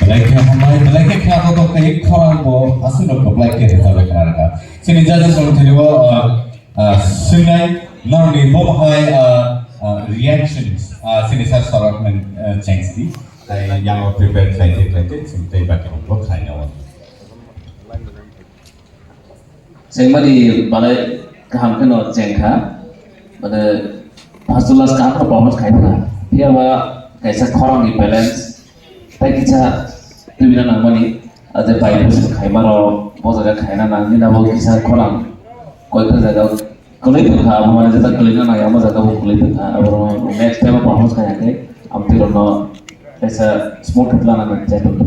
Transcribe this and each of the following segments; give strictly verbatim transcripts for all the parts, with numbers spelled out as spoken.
Belai khe hambai, belai khe khna kotor khe khorang bo aswk rok belai khe rwchapwi khna rwkha. Chini judges rok thani bo, ah, ah, swngnai nokni bo hai, ah, ah, reactions, ah, chini sir sorok nang, ah, chengsi. Tai yang prepare khlai khlai chini tei baki bo khlai nao. Chengmani balai kaham kheno chengkha, mane first to last kaham kheno performance khaikha. Phiya ba kaisa khorang ni balance, tei kisa tubina nangmani, ade bai bwswk khaima rok, bo jaga khaina nangni nabo kisa khorang, koita jaga kwlwi tongkha, abo mane jeta kwlwina nangya, omo jaga bo kwlwi tongkha, abo next time performance khaina khe, amtwi rokno kaisa small khe plan nang jai tongkha.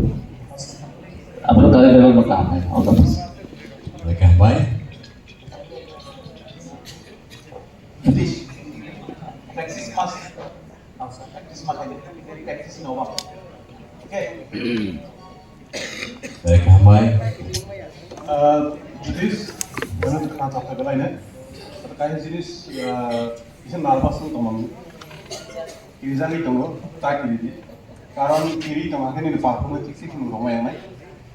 Abo kare bebak no kaham hai, all the best. Oke, bye. Finish. Practice first. Practice ma khai, practice no ba. Okay. Oke, bye. Uh, Judith, ano khana thok belai ne. Kaisa jinis, uh, kisa nervous wng tongmani. Kirijagwi tongo, ta kiridi. Karon kiri tongma khe nini performance thik se kheno rwma yangnai.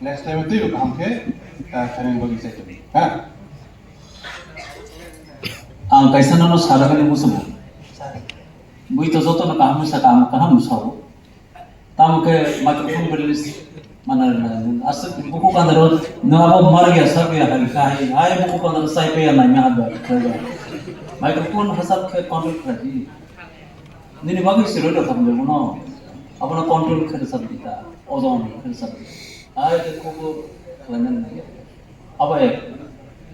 Next time twibo kaham khe, ah, khainani bagwi chai tong. Ha? Ang kaisa nono sadakani muchungo. Bui to jotono kaham wngsa kaham kaham wngsa-o. Tamo khe microphone release mana rwna aswk buku kandaro nwng abo marya sakya hai khai hai buku kandaro sai paya naima hamba. Microphone hasap khe control khlai di. Nini bagwi siroi rok hamjak mano. Abono control khe rwchap di ta. Ojon khe rwchap di. Ai khe khubu khlainani nangya. Abo hai.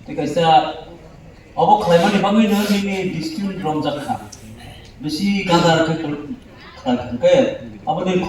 Tei kaisa abo khlaimani bagwino nini distance romjak kha. Bisi gadar khe khlai kha khe aboni